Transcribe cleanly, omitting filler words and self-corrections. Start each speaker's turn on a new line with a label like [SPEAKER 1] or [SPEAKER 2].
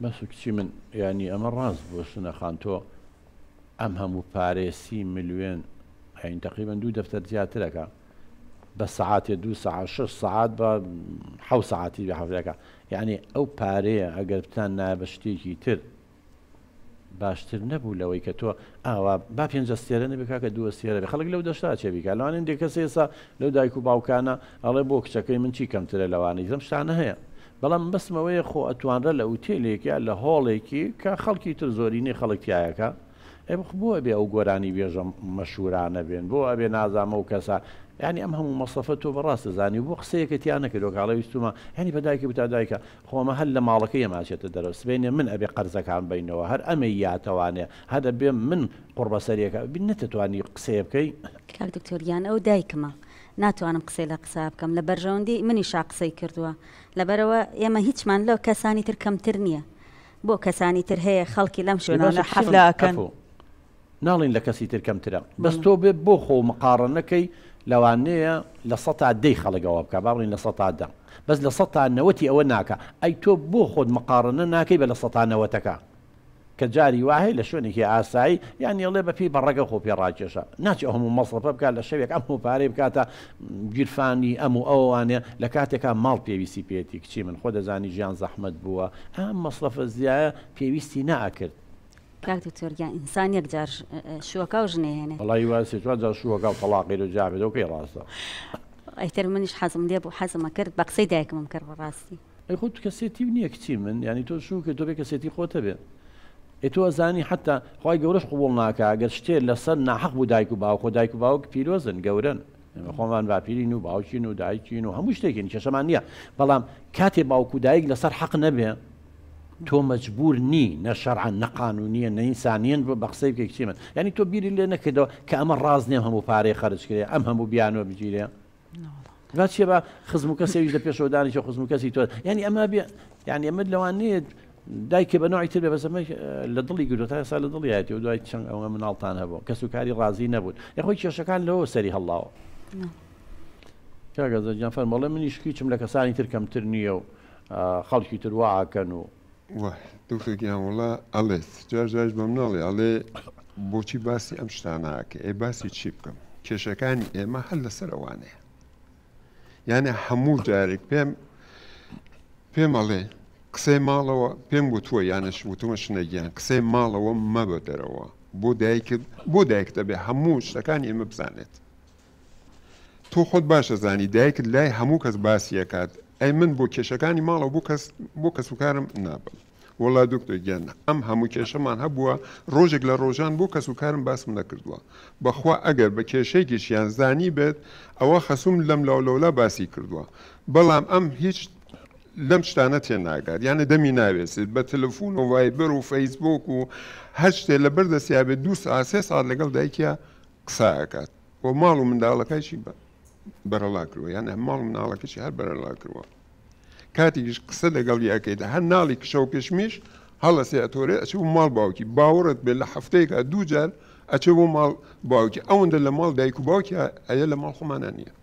[SPEAKER 1] بەس کچی من یانی ئەمە ڕاست بووە شنە خان تۆ ئەم هەموو پارەیە سی ملوێن یانی تەقریبەن دوو دەفتەر زیاترەکە بە سەعاتێ دوو سەعات شەش سەعات بە حەو سەعاتی بێ حەفتەکە یانی ئەو پارەیە ئەگەر بتان نایە بە شتێکی تر باشتر نەبوو لەوەی کە تۆ ئاوا با پێنج ئەستێرە نەبێ کاکە دوو ئەستێرە بێ خەڵک لەو دەشتا چێ بیکا لەوانەیە هەندێک کەس ئێستا لەو دایک و باوکانە ئەڵێ بۆ کچەکەی من چی کەمترە لەوانەی ئەم شتانە هەیە بەڵام مەبەستم ئەوەیە خۆ ئەتوانرا لە ئوتێلێک یا لە هۆڵێکی کە خەڵکی تر زۆرینەی خەڵک تیایەکە ئێ بۆ ئەبێ ئەو گۆرانی بێژە مەشهورانە بێن بۆ ئەبێ نازانم ئەو کەسە یانی ئەم هەموو مەسرەفە تۆ بەڕاست ئەزانی و بۆ قسەیەکە تیا نەکردوە کە ئەڵێ ویستومە یانی بە دایکی بوتا دایکە خۆ ئەمە هەر لە ماڵەکەی ئێمە ئەچێتە دەرەوە سبەینێ من ئەبێ قەرزەکان بەینەوە هەر ئەمەی یاتەوانێ هەر ئەبێ من قوڕبەسەریەکە بی نەتەتوانی قسەیە بکەی.
[SPEAKER 2] کاک دکتۆر گیان ئەو دایکمە ناتوانم قسەی لە قسە بکەم لە بەرژەوەندی منیشا قسەی کردووە لەبەرئەوە ئێمە هیچمان لە کەسانی تر کەمتر نییە بۆ کەسانی تر هەیە خەڵکی لەم
[SPEAKER 1] ئێ
[SPEAKER 2] شوێنانە
[SPEAKER 1] باشە کچی من
[SPEAKER 3] حەفلە ئەکەن.
[SPEAKER 1] ئەفو ناڵێین لە کەسی تر کەمترە بەس تۆ بێ بۆ خۆ مقاڕەنە کەی لەوانەیە لە سەتا دەی خەڵک ئەوە بکا با بڵێین لە سەتا دە بەس لە سەتا نەوەتی ئەوە ناکا ئەی تۆ بۆ خۆت مقاڕەنە ناکەی بە لە سەتا نەوەتەکە کە جاری وا هەیە لە شوێنێکی ئاسایی یانی ئەڵێ بە پێی بەڕەگە خۆ پێ ڕاکێشە ناچێ ئەو هەموو مەسرەفە بکات لە شەوێک ئەم هەموو پارەی بکاتە گیرفانی ئەم و ئەوانێ لە کاتێکا ماڵ پێویستی پێیەتی کچی من خۆ دەزانی ژیان زەحمەت بووە ئەم مەسرەفە زیایە پێویستی نەئەکرد.
[SPEAKER 2] کاک دکتۆر گیان ئینسان یەک جار شوەکا و ژنێ هێنێ.
[SPEAKER 1] وەڵایی وا سێ چوار جار شوەکا و تەڵاقی لۆ جا بێتەوە کەی ڕاستە.
[SPEAKER 2] ئیتر منیش حەزم لێ بوو حەزم ئەکرد بە قسەی دایکمم کرد بەڕاستی.
[SPEAKER 1] ئەی خۆ کەسێتیو نیە کچی من یانی تۆ شوو کرد تۆ بێ کەسێتی خۆت هەبێ ئێ تۆ ئەزانی حەتا خوای گەورەش قبوڵ ناکا گەر شتێ لەسەر ناحەق بوو دایک و باوک خۆ دایک و باوک پیرۆزن گەورەن ئێمە خۆمان باپیرین و باوکین و دایکین و هەموو شتێکین کێشەمان نییە بەڵام کاتێ باوک و دایک لەسەر حەق نەبێ تۆ مەجبور نی نە شەرعەن نە قانونیە نە ئینسانیەن بە قسەی بکەی کچی من یانی تۆ بیری لێ نەکردەوە کە ئەمە ڕاست نیە ئەم هەموو پارەیە خەرج کرێ ئەم هەموو بیانوە بگیرێ با چیە با خزم و کەسێویش لە پێشەوە دانیشە خزم و کەسی تۆ یعنی ئەمە بێ یعنی ئەمە لەوانەیە دایکێ بە نوعی تر بێ بەس ئەمە لە دڵی گرتووە تا ئێستا لە دڵیایەتی و دوای چەند ئەوە مناڵتان هەبوو کەس و کاری ڕازی نەبوون یاخۆی کێشەکان لەوە سەری هەڵاوە کاک ئازاد گیان فەرموو ئەڵێ منیش هیچم لە کەسانی تر کەمتر نییە و خەڵکی تر وا ئەکەن و.
[SPEAKER 4] واه دکتۆر گیان وەڵا ئەڵێت جار جاریش بەم ناڵێ ئەڵێ بۆچی باسی ئەم شتانە ئەکەی ئەی باسی چی بکەم کێشەکانی ئێمە هەر لەسەر ئەوانەیە یانە هەموو جارێک پێم پێم ئەڵێ قسەی ماڵەوە پێم وتووە یانەش وتومە شنە گیان قسەی ماڵەوە مەبە دەرەوە بۆ دایکت بۆ دایکت ئەبێ هەموو شتەکانی ئێمە بزانێت تۆ خۆت باش ئەزانی دایکت لای هەموو کەس باسی ئەکات ئەی من بۆ کێشەکانی ماڵەوە بۆ کەس بۆ کەسوکارم نابم وەڵا دکتۆر گیان ئەم هەموو کێشەمان هەبووە ڕۆژێک لە ڕۆژان بۆ کەسوکارم باسم نەکردووە بەخوا ئەگەر بە کێشەیەکیشیان زانی بێت ئەوە خەسوم لەم لاو لەولا باسی کردووە بەڵام ئەم هیچ لەم شتانە تێناگات یانە دەمی ناوێسێت بە تەلەفون و ڤایبەر و فەیسبوک و هەر شتێ لەبەر دەستیا بێت دوو سەعات سێ سەعات لەگەڵ دایکیا قسە ئەکات و ماڵ و منداڵەکەیشی بەرەڵا کردووە یان ماڵ و مناڵەکەشی هەر بەرەڵا کردووە کاتێکیش قسە لەگەڵی ئەکەیت هەر ناڵی کشە و کشمیش هەڵەسێ ئەتۆرێ ئەچێ بۆ ماڵ باوکی باوەڕت بێ لە هەفتەیەکا دوو جار ئەچێ بۆ ماڵ باوکی ئەوەندە لە ماڵ دایک و باوکی ئەیە لە ماڵ خۆمانە نییە.